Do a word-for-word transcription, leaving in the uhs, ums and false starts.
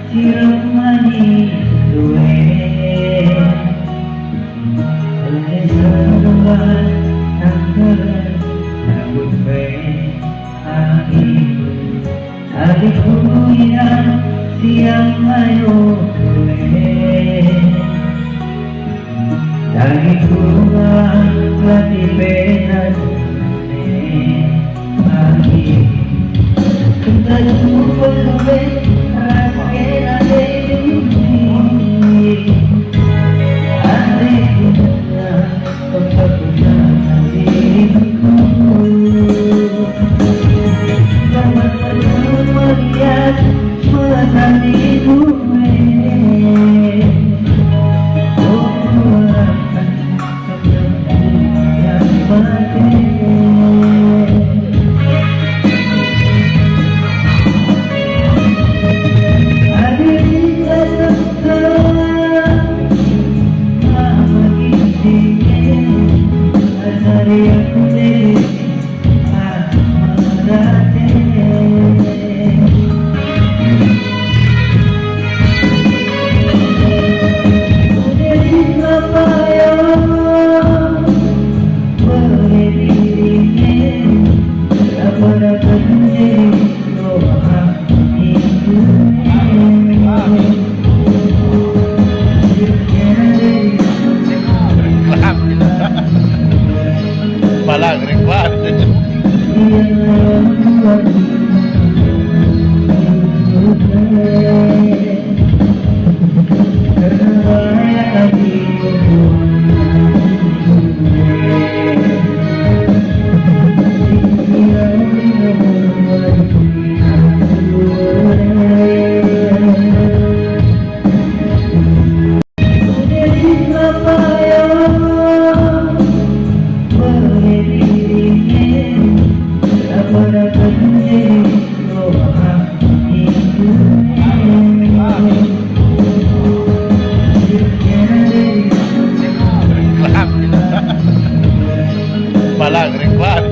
Sirap mani due, ale seruan tangkeren rambut pe. Adi, adi kuliah siang ayo due. Daging kurang, lati pena dune agi. Kita jumpa kembali rake-rake dune. Adi kurang, tempat kurang diriku. Selamat bertemu melihat. Palang ring kuat. Palang ring kuat.